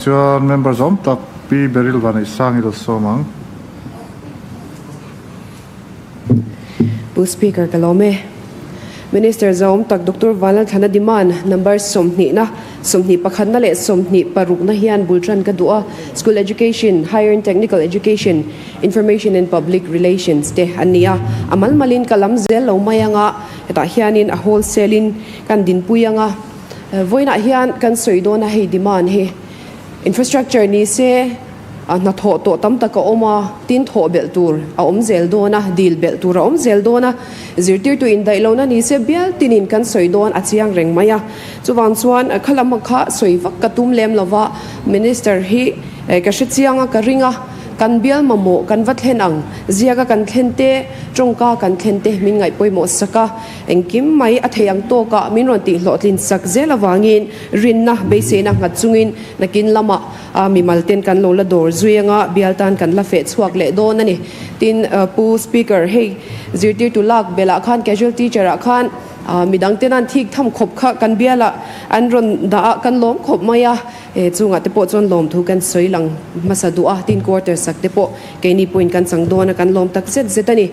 Chuan member zawm tak Pi Beryl Vanneihsang i lo sawm ang. Pu Speaker ka lawm e. Minister zawm tak Doctor Vanlalthlana demand number sawmhnihna, sawmhnih pakhatna leh sawmhnih parukna hian bul tan ka duh a, School Education, Higher and Technical Education, Information and Public Relations te an ni a. A mal malin ka lam zel lo mai anga hetah hianin a wholesale in kan dinpui anga. Vawiinah hian kan sawi dawn a hei demand hi infrastructure ni se hnathawh tawh tam tak a awm a, tin thawh belh tur a awm zel dawn a, dil belh tur a awm zel dawn a, zirtirtu indaih lohna ni se bial tinin kan sawi dawn a chiang reng mai a. Chuvang chuan khalam kha sawi vak ka tum lem lova Minister hi ka hre chiang a ka ring a. Kan bial mamawh kan va thlen ang, ziaka kan thlen te, tawngka kan thlen te min ngaih pawimawh sak a, engkim mai a thei ang tawkah min rawn tihhlawhtlin sak zel avangin rinna beiseina nghat chungin nakin lamah mimal ten kan lo la dawr zui anga bial tan kan la feh chhuak leh dawn a ni. Tin, Pu Speaker, hei zirtirtu lak belh ah khan casual teacher ah khan midang ten an thik tham khawp kha kan bialah an rawn dah a, kan lawm khawp mai a. He chungah te pawh chuan lawmthu kan sawi lang hmasa duh a, tin quarter sak te pawh keini pawhin kan chang dawn a, kan lawm tak zet zet a ni.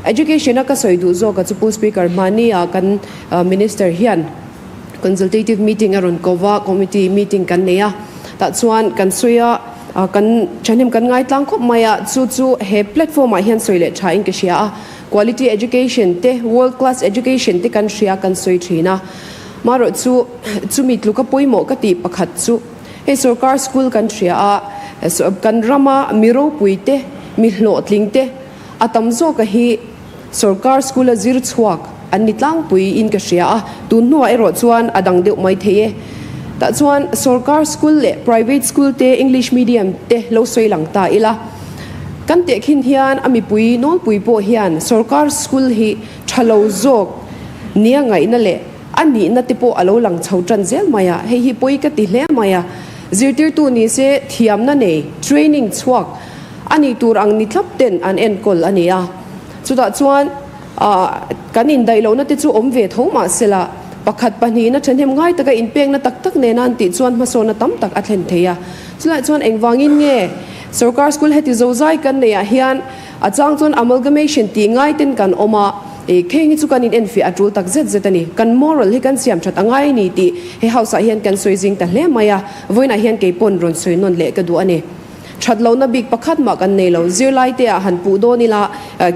Education a ka sawi duh zawk a chu Pu Speaker hmani ah kan Minister hian consultative meeting a rawn ko va, committee meeting kan nei a, tah chuan kan sawi a, kan thahnem kan ngai tlang khawp mai a, chu chu he platform ah hian sawi leh tha in ka hria a, quality education te, world class education te kan hria kan sawi thin a. Marawh chu chumi tluka pawimawh ka tih pakhat chu hei sorkar school kan hria a, kan rama mi ropui te, mi hlawhtling te a tam zawka hi sorkar school a zir chhuak an ni tlangpui in ka hria a, tun hnuah erawh chuan a dang deuh mai thei e. Tah chuan sorkar school leh private school te English medium te lo sawi lang ta ila, kan tehkhin hian a mipui nawlpui pawh hian sorkar school hi tha lo zawk nia ngaihna leh a nihna te pawh a lo lang chho tan zel mai a, hei hi pawi ka ti hle mai a, zirtirtu ni se thiamna nei, training chhuak a nih tur ang ni thlap ten an enkawl a ni a, chutah chuan kan indaih lohna te chu awm ve tho mah sela pakhat pahnihna thahnem ngai taka inpekna tak tak nena an tih chuan hmasawnna tam tak a thlen thei a, chulaiah chuan engvangin nge sorkar school heti zozai kan neih ah hian A chang chuan amalgamation tih ngai ten kan awm a, e kheng hi chu kan in enfiah a tul tak zet zet a ni. Kan moral hi kan siam that a ngai a ni tih he house ah hian kan sawi zing ta hle mai a, vawiinah hian kei pawn rawn sawi nawn leh ka duh a ni. That lohna bik pakhat mah kan nei lo, zirlai te ah han puh dawn ila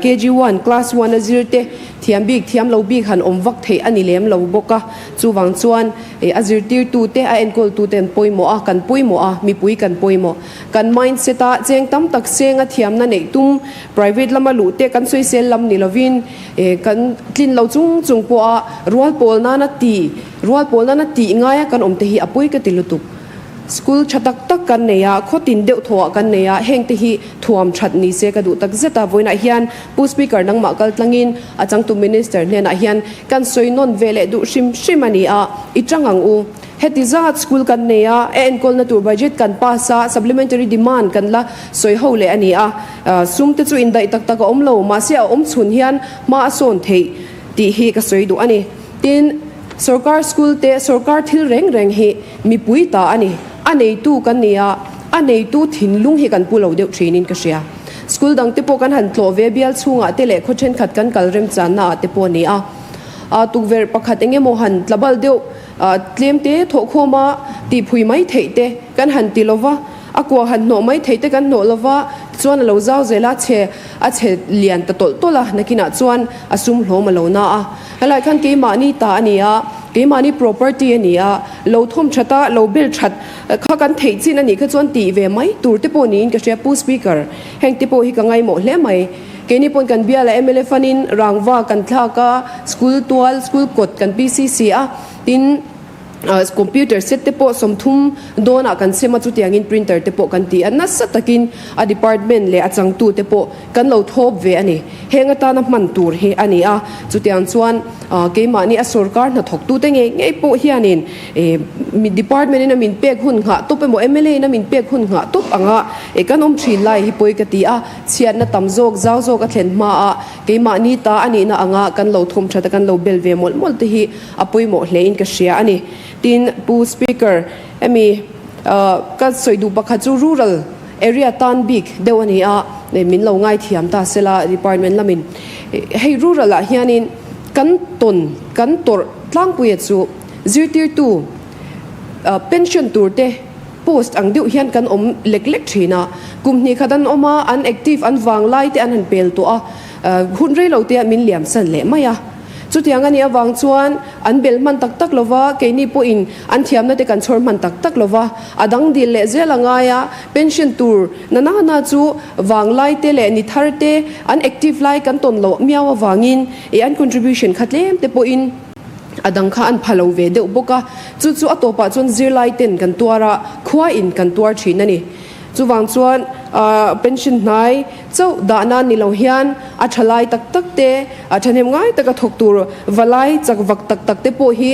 KG one, class one a zir te thiam bik thiam lo bik han awm vak theih a ni lem lo bawk a, chuvang chuan a zirtirtu te a enkawltu te an pawimawh a, kan pawimawh a, mipui kan pawimawh. Kan mindset a cheng tam tak senga thiamna neih tum private lama luh te kan sawisel lam ni lovin kan tlin lo chung chung pawha rual pawl nana ti rual pawl nana tih ngaia kan awm te hi a pawi ka ti lutuk. School tha tak tak kan nei a, khaw tin deuh thawhah kan nei a, heng te hi thuam that ni se ka duh tak zet a. Vawiinah hian Pu Speaker nangmah kal tlangin a changtu Minister hnenah hian kan sawi nawn ve leh duh hrim hrim a ni a, i tang ang u. Heti zat school kan nei a, a enkawlna tur budget kan pass a, supplementary demand kan la sawi ho leh a ni a. Sum te chu indaih tak tak a awm lo, mahse a awm chhun hian hma a sawn theih tih hi ka sawi duh a ni. Tin, sorkar school te sorkar thil reng reng hi mipui ta a ni, a neitu kan ni a, a neitu thinlung hi kan pu lo deuh thinin ka hria. School dang te pawh kan han tlawh ve bial chhungah te leh khaw thenkhat kan kal remchanna ah te pawh a ni a. Tukverh pakhat eng emaw han tlabal deuh Tlem te thawhkhawm a tihphui mai theih te kan han ti lova, a kua han hnawh mai theih te kan hnawh lova, tichuan a lo zau zel a, chhe a chhe lian ta tawlh tawlh a, nakinah chuan a sum hlawm a lo na a. Helai khan keimahni ta a ni a, keimahni property a ni a, lo thawm that a, lo bel that kha kan theih chin a nih kha chuan tih ve mai tur te pawh niin ka hria Pu Speaker, heng te pawh hi ka ngaimawh hle mai. Keini pawn kan biala mla fanin rangva kan thlak a, school tual, school kawt kan PCC a, tin computer set te pawh 30 dawnah kan sem a, chutiangin printer te pawh kan ti a, nasa takin a department leh a changtu te pawh kan lo thawp ve a ni. Heng atana hman tur hi a ni a, chutiang chuan keimahni a sorkar hnathawktute ngei ngei pawh hianin Mi department in a min pek hun nghah tawp emaw mla in a min pek hun nghah tawp anga e kan awm thin lai hi pawi ka ti a, chhiatna tam zawk zau zawk a thlen hma a keimahni ta a nihna anga kan lo thawm that a kan lo bel ve mawlh mawlh te hi a pawimawh hle in ka hria a ni. Tin, Pu Speaker, hemi. Ka sawi duh pakhat chu rural area tan bik deuh a ni a, min lo ngaithiam ta sela department lamin hei rural ah hianin kan tawn kan tawrh tlangpuia chu zirtirtu pension tur te post ang deuh hian kan awm lek lek thin a, kum hnih khat an awm a, an active an vang lai te an han pel tawh a, hun rei lo te ah min liam san leh mai a. Chutiang a nih avang chuan an bel hman tak tak lova, keini pawhin an thiamna te kan chhawr hman tak tak lova, a dang dil leh zel a ngai a, pension tur na na na chu vanglai te leh ni thar te an active lai kan tawn loh miau avangin i an contribution kha tlem te pawhin a dang kha an pha lo ve deuh bawk a, chu chu a tawpah chuan zirlai ten kan tuar a, khua in kan tuar thin a ni. Chuvang chuan pension hnai chauh dah nan ni lo hian a tha lai tak tak te, a thahnem ngai taka thawk tur valai chak vak tak tak te pawh hi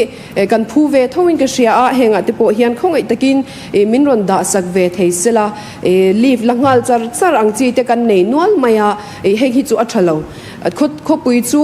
kan phu ve tho in ka hria a, hengah te pawh hian khawngaih takin min rawn dah sak ve thei sela, leave la nghal char char ang chi te kan nei nual mai a, hei hi chu a tha lo. Khawpui chu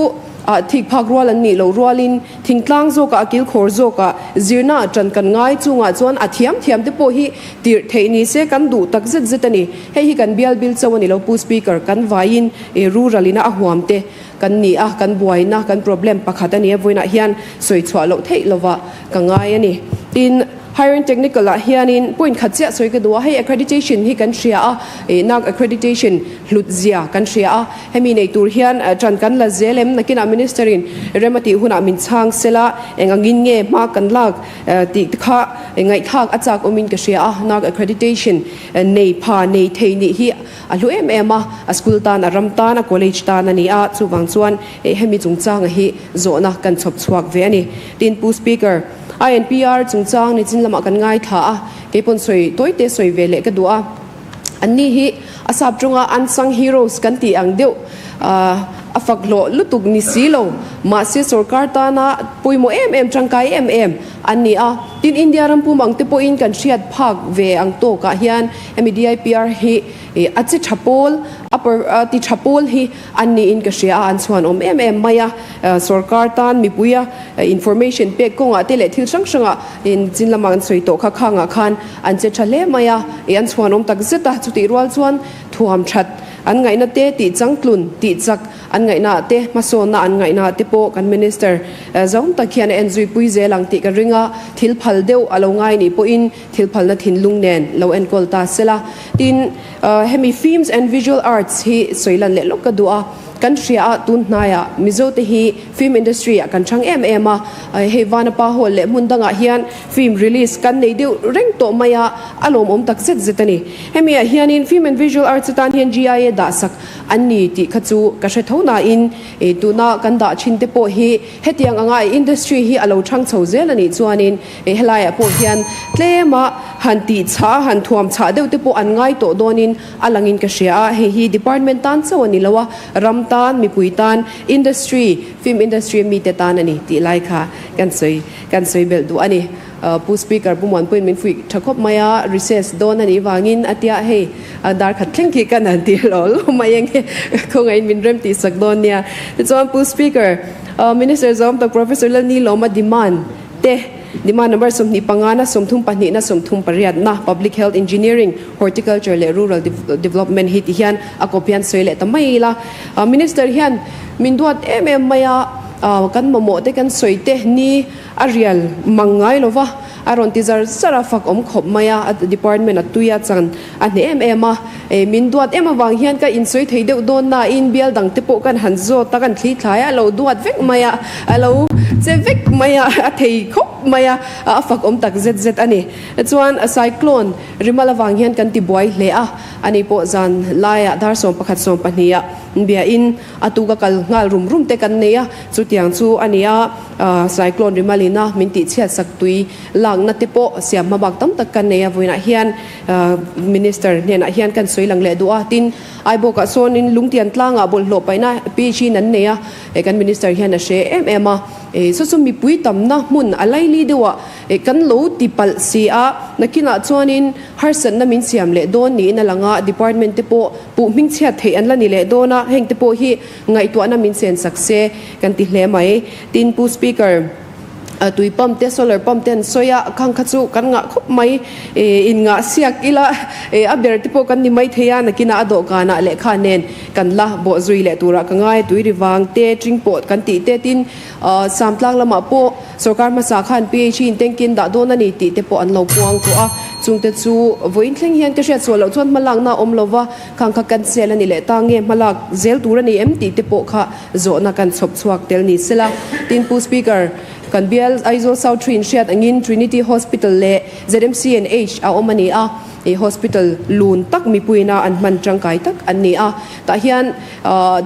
thik phak rual an nih loh rualin Thingtlang zawkah a kilkhawr zawkah zirna ṭan kan ngai chungah chuan a thiam thiam te pawh hi tirh theih ni se kan duh tak zet zet a ni. Hei hi kan bial bil chauh a ni lo Pu Speaker, kan vaiin i rural ina a huam te kan ni a, kan buaina, kan problem pakhat a ni a, vawiinah hian sawi chhuah loh theih lovah ka ngai a ni. Tin, Higher and Technical ah hianin point khat chiah sawi ka duh a, hei accreditation hi kan hria a, ih nak accreditation hlut zia kan hria a, hemi nei tur hian ṭan kan la zel em? Nakinah Minister in rem a tih hunah min chhang sela eng angin nge hma kan lak tih te kha ngaihthlak a chak awmin ka hria a, nak accreditation nei pha nei thei nih hi a hlu em em a, a school tan a ram tan a college tan a ni a, chuvang chuan hemi chungchanga hi zawhna kan chhawp chhuak ve a ni. Tin Pu Speaker. INPR chungchang nichin lamah kan ngaithla a, keipawn sawi tawite sawi ve leh ka duh a. Anni hi a sap tawnga unsung heroes kan tih ang deuh a fak hlawh lutuk ni si lo, mahse sorkar tana pawimawh em em, tangkai em em an ni a. Tin, India ram pum ang te pawhin kan hriat phak ve ang tawkah hian hemi DIPR hi a che tha pawl, a ti tha pawl hi an niin ka hria a, an chhuan awm em em mai a. Sorkar tan mipuia information pek kawngah te leh thil hrang hrangah chin lama an sawi tawh kha khangah khan an che tha hle mai a, ih an chhuanawm tak zet a, chutih rual chuan thuam that an ngaihna te tih changtlun tih chak an ngaihna ah te hmasawnna an ngaihna ah te pawh kan minister zawng tak hian a en zui pui zel ang tih ka ring a, thil phal deuh a lo ngai nih pawhin thil phalna thinlung nen lo enkawl ta sela. Tin, hemi Films and Visual Arts hi sawi lan leh lawk ka duh a. Kan hria a, tun hnaiah Mizo te hi film industry ah kan chang em em a, hei Vanapa Hall leh hmun dangah hian film release kan nei deuh reng tawh mai a, a lawmawm tak zet zet a ni. Hemi ah hianin Film and Visual Arts atan hian GIA dahsak an ni tih kha chu ka hre tho nain tuna kan dah thin te pawh hi hetiang anga industry hi a lo chang chho zel a nih chuanin helaiah pawh hian tlema han tih chhah a, han thuam chhah deuh te pawh an ngai tawh dawnin A langin ka hria a, hei hi department tan chauh a ni lo a, ram tan, mipui tan, industry, film industry a mite tan a ni tih lai kha kan sawi kan sawi belh duh a ni. Pu Speaker Pu Muanpuiin min fuih tha khawp mai a, recess dawn a nih vangin a tia hei dar khat thleng khi kan han ti lo lo mai enge khawngaihin min rem tih sak dawn nia. Tichuan Pu Speaker, Minister Zawm tak Professor Lalnilawma demand te, Demand number 25 na 32 na 38 na Public Health Engineering, Horticulture leh Rural Development hi ti hian a kawp hian sawi leh ta mai ila. Minister hian min duat em em mai a, kan mamawh te kan sawi te ni a rial mang ngai lo va, a rawn ti zar zar a, fak awm khawp mai a, a department a tui a chan a hneh em em a. Min duat em avang hian ka insawi thei deuh dawn nain bial dang te pawh kan han zawt a, kan thli thlai a, a lo duat vek mai a, a lo che vek mai a, a thei khawp mai a, a fak awm tak zet zet a ni. Chuan cyclone rimal avang hian kan ti buai hle a, ani pawh zan laiah dar 11 12 ah biain a tuka kal nghal rum rum te kan nei a, chutiang chu a ni a, cyclone rimalin a min tihchhiat sak tui lakna te pawh siam hmabak tam tak kan nei a, vawiinah hian Minister hnenah hian kan sawi lang leh duh a, tin Aibawkah sawnin Lungtian tlangah bawlhhlawh paihna PHE in an nei a, kan Minister hian a hre em em a, saw chu mipui tamna hmun a laili deuhah kan lo ti palh si a, nakinah chuanin harsatna min siam leh dawn niin a lang a, Department te pawh puh hmingchhiat theih an la ni leh dawn a, heng te pawh hi ngaihtuahna min chen sak se kan ti hle mai. Tin Pu Speaker. Tui pump te solar pump te an sawi a, khang kha chu kan ngah khawp mai. In ngah siak ila a ber te pawh kan ni mai thei a, nakinah a dawhkanah lehkha nen kan la bawh zui leh turah ka ngai. Tui ri vang te, tring pawh kan tih te tin Samtlang lamah pawh sorkar hmasa khan PHE in tank in dah dawn a ni tih te pawh an lo puang tawh a, chungte chu vawiin thleng hian ka hriat sual loh chuan hmalakna a awm lo va, khang kha cancel a ni leh ta nge hmalak zel tur a ni em tih te pawh kha Zawhna kan chhawp chhuak tel ni sela. Tin, Pu Speaker, kan bial Aizawl South Tree inhriat angin Trinity Hospital leh ZMCNH a awm a ni a, ih hospital lun tak mipuiina an hman tangkai tak an ni a. Tah hian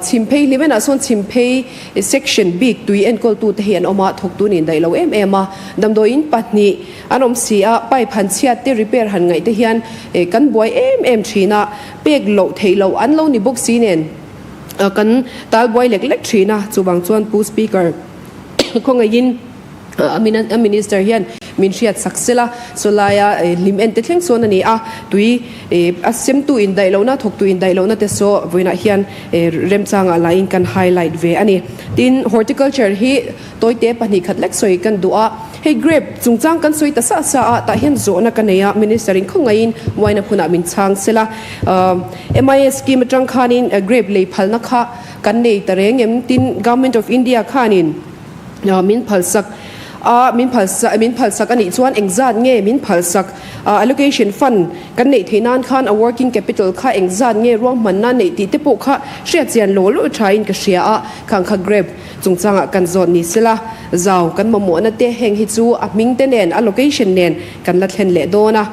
chhimphei hlimenah sawn chhimphei section bik tui enkawltute hi an awm a, thawktu nih daih lo em em a. Damdawiin pahnih an awm si a, pipe han chhiat te repair han ngaih te hian kan buai em em thin a, pek loh theih loh an lo ni bawk si nen. Kan tal buai lek lek thin a, chuvang chuan Pu Speaker khawngaihin a Minister hian min hriat sak sela, chawlaia hlim en te thleng sawn a ni a, tui a semtu indaih lohna, thawktu indaih lohna te saw vawiinah hian remchangah lain kan highlight ve a ni. Tin, horticulture hi Tawite pahnih khat lek sawi kan duh a, hei grape chungchang kan sawi ta sa sa a, tah hian zawhna ka nei a, Minister in khawngaihin wine a hunah min chhang sela. MIS scheme atang khanin grape lei phalna kha kan nei ta reng em? Tin, Government of India khanin min phalsak a, min phalsak min phalsak a nih chuan engzat nge min phalsak? Allocation fund kan neih theih nan khan a working capital kha engzat nge ruahmanna neih tih te pawh kha hriatchian law law thain ka hria a, khang kha grape Chungchangah kan zawt ni sela, zau kan mamawhna te heng hi chu a hming te nen, a location nen kan la thlen leh dawn a,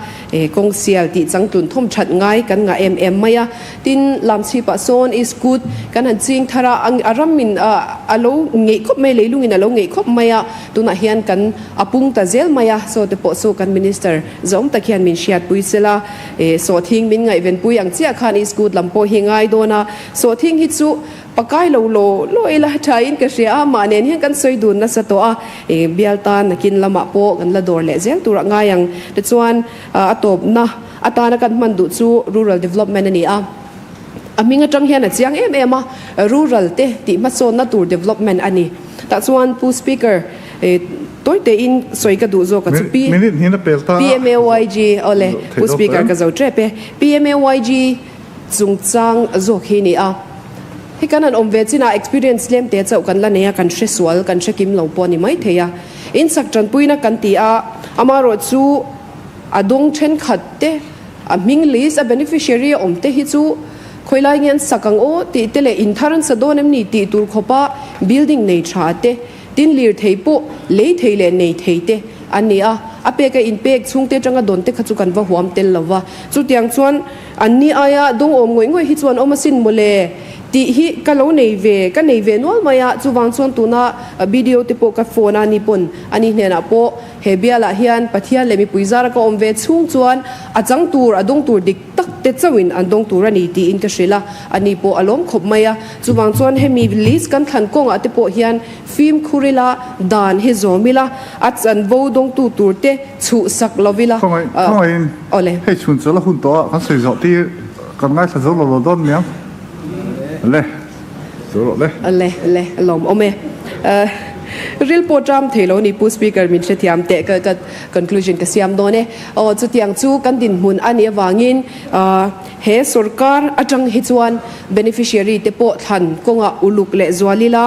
kawng sial tih changtlun thawm that ngai kan ngah em em mai a. Tin, Lamchhipah sawn Iskut kan han ching thar a, a ramin a lo ngeih khawp mai, leilungin a lo ngeih khawp mai a, tunah hian kan a pung ta zel mai a, saw te pawh chu kan Minister zawm tak hian min hriatpui sela, sawhthing min ngaihvenpui ang chiah khan Iskut lam pawh hi ngai dawn a, sawhthing hi chu Pakai lo law law ila tha in ka hria a, mah nen hian kan sawi dun nasa tawh a, i bial tan nakin lamah pawh kan la dawr leh zel tur a ngai ang. Tichuan a tawpna atana kan hman duh chu Rural Development a ni a, a hming atang hian a chiang em em a, Rural te tih hmasawnna tur development a ni. Tah chuan Pu Speaker, tawi tein sawi ka duh zawk a chu Pi Minute hnin a pel ta a. PMAYG, awle Pu Speaker ka zo tep e. PMAYG Chungchang zawk hi ni a. Hei kan han awm ve chinah experience tlem te chauh kan la nei a, kan hre sual, kan hre kim lo pawh a ni mai thei a. Insak tanpuina kan ti a, amaherawh chu a dawng thenkhat te, a hming list, a beneficiary a awm te hi chu khawilai nge an sak ang aw tih te leh in thar an sa dawn em ni tih tur khawpa building nei tha te, Tin, lirthei pawh lei thei leh nei thei te an ni a, a pek a inpek chhungte atanga dawn te kha chu kan va huam tel lo va. Chutiang chuan an ni aia dawngawm ngawih ngawih hi chuan awm asin mawle tih hi ka lo nei ve, ka nei ve nual mai a. Chuvang chuan tuna BDO te pawh ka phone a ni pawn a ni hnenah pawh he bialah hian Pathian leh mipui zara ka awm ve chhung chuan a chang tur, a dawng tur dik tak te chauhin an dawng tur a ni tiin ka hrilh a, a ni pawh a lawm khawp mai a. Chuvang chuan hemi list kan thlan kawngah te pawh hian fimkhur ila, dan hi zawm ila, a chanvo dawngtu tur te chhuh sak lo ila. Khawngaih, khawngaihin Awle. Hei chhun chawlh a hun tawh a, kan sawi zawh tir kan ngaithla zo lo lo dawn niang. Le, zo rawh le. Le, le, a lawmawm e. Ril pawh ṭam thei lo ni Pu Speaker min hrethiam teh ka ka conclusion ka siam dawn e. Aw chutiang chu kan dinhmun a nih avangin he sorkar atang hi chuan beneficiary te pawh thlan kawngah uluk leh zual ila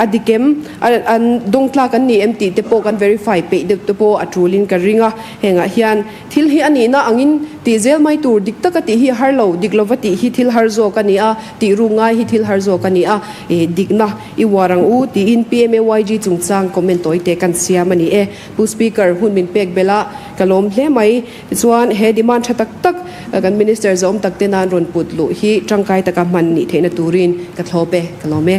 a dik em an dawng tlak an ni em tih te pawh kan verify peih deuh te pawh a tulin ka ring a. Hengah hian thil hi a nihna angin tih zel mai tur dik taka tih hi a har lo, dik lova tih hi thil har zawk a ni a, tih ru ngai hi thil har zawk a ni a, dikna i uar ang u tiin PMAYG chungchang comment tawi te kan siam a ni e. Pu Speaker, hun min pek belh a, ka lawm hle mai. Tichuan, he demand tha tak tak kan Minister zawm tak te nan rawn put luh hi tangkai taka hman nih theihna turin ka thlawp e, ka lawm e.